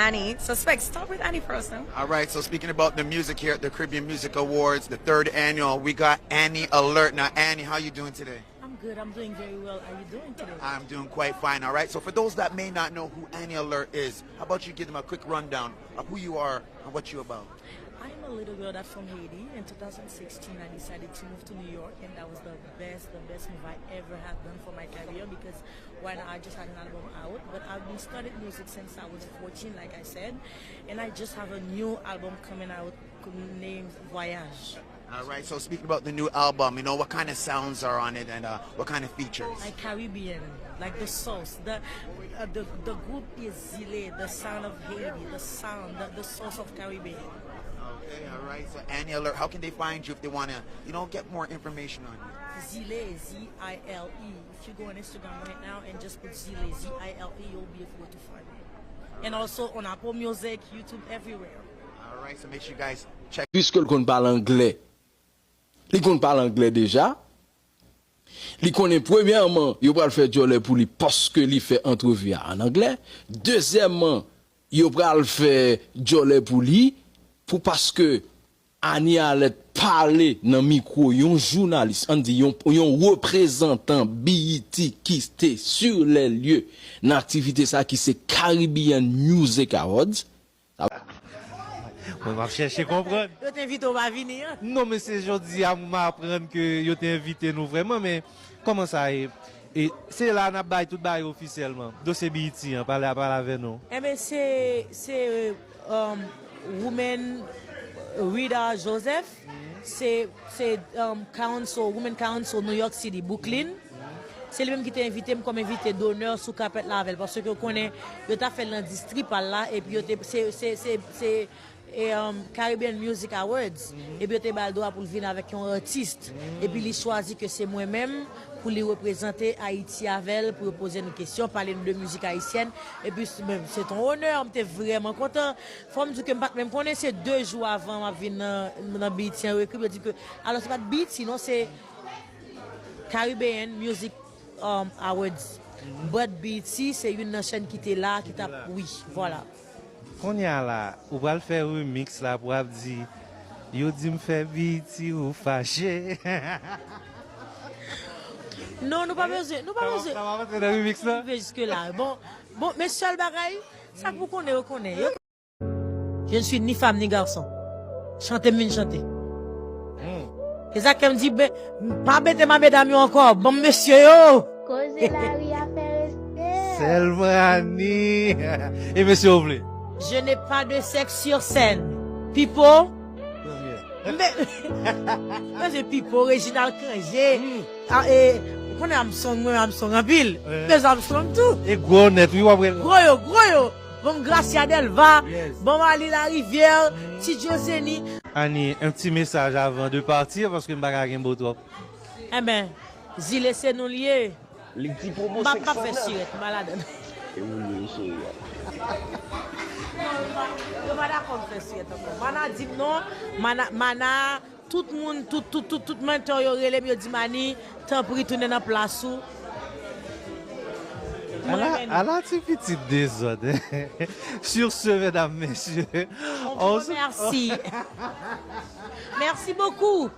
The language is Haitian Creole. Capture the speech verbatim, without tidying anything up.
Annie, suspect. Start with Annie first, no? All right, so speaking about the music here at the Caribbean Music Awards, the third annual, we got Annie Alert. Now, Annie, how you doing today? I'm good. I'm doing very well. How are you doing today? I'm doing quite fine, all right? So for those that may not know who Annie Alert is, how about you give them a quick rundown of who you are and what you about? I'm a little girl that's from Haiti. In two thousand sixteen, I decided to move to New York, and that was the best, the best move I ever had done for my career because right now I just had an album out, but I've been studying music since I was fourteen, like I said, and I just have a new album coming out named Voyage. All right, so speaking about the new album, you know, what kind of sounds are on it and uh, what kind of features? Like Caribbean, like the sauce. The uh, the the group is Zile, the sound of Haiti, the sound, the, the sauce of Caribbean. Okay, all right. So Annie Alert, how can they find you if they want to, you know, get more information on you? Zile, Z I L E. If you go on Instagram right now and just put Zile, Z I L E, you'll be able to find me. And also on Apple Music, YouTube, everywhere. All right, so make sure you guys check. Piske l konn pale anglè, li konn pale anglè deja. Li konnen, premyèman, yo pral fè djòlè pou li paske li fè antrevi a ann anglè. Dezyèmman, yo pral fè djòlè pou li pou paske Annie Alert pale nan mikwo yon jounalis, ann di yon, yon reprezantan B E T ki te sur les lieux nan aktivite sa ki se Caribbean Music Awards. Mwen, m ap chèche konprann. Yo te envite w pa vini an? Non, men se jodi a m aprann ke yo te envite nou vrèman, men kòman sa ye? E se la n ap bay tout bagay ofisyèlman. Dosye B E T an, pale, pale avè nou. Enben, se, se um, Women Rida Joseph, se, se um, Council, Women Council New York City, Brooklyn. Se li menm ki te envite m kòm envite donè sou kapèt la avè l, paske w konnen, yo ta fè l nan distri pa l la, epi yo te, se, se, se, se e, um, Caribbean Music Awards, epi yo te ba l dwa pou l vin avèk yon atis. Epi li chwazi ke se mwen menm pou li reprezante Ayiti avè l, pou yo poze nou kesyon, pale nou de mizik ayisyèn. Epi s- men, se t on onè, m te vrèman kontan. Fò m di w ke m pa t menm konnen, se de jou avan m ap vin nan, nan B E T an, yo ekri m, yo di ke, alò, se pa t B E T, non, se Caribbean Music um, Awards. But B E T se youn nan chèn ki te la, ki t ap, wi, vwala. Kounye a la, ou pral fè remix la pou ap di, yo di m fè B E T ou fache. Non, nou pa bezwen, nou pa bezwen. Sa w ap rantre nan remix la? Rive jiske la. Bon, bon, men sèl bagay, sa k pou konnen, yo konnen. Yo Je ne suis ni femme ni garçon. Chante m vin chante. Se sa k fè m di, ben, pa bete ma medam yo ankò, ban m mesye yo. Koze lari a fè respè. Sèlman Annie. E mesye w vle? Je n'ai pas de sexe sur scène. Pipo. Mbe- Mwen se Pipo, Reginald Cangé. Ah, e, ou konnen Armstrong, mwen Armstrong anpil. Mbe Armstrong tou. E gwo nèt, wi, w ap rele. Gwo yo, gwo yo. Bon, Gracia Delva, bon, Ali Larivière, Ti Djozeni. Annie, un petit message avant de partir, paske m pa ka kenbe w twòp. Enben, Zile se nou l ye. Li di pwomo M ap, m ap fè sirèt, m pa ladan. E ou li cheri a. Yo pa dakò m fè sirèt ankò. Mana di m non, Mana, Mana, tout moun, tout, tout, tout, tout mentò yo rele m, yo di m, Annie, tanpri tounen nan plas ou. Ala, ala ti pitit dezòd. Sur ce, mesdames, messieurs, on vous remercie. Merci beaucoup.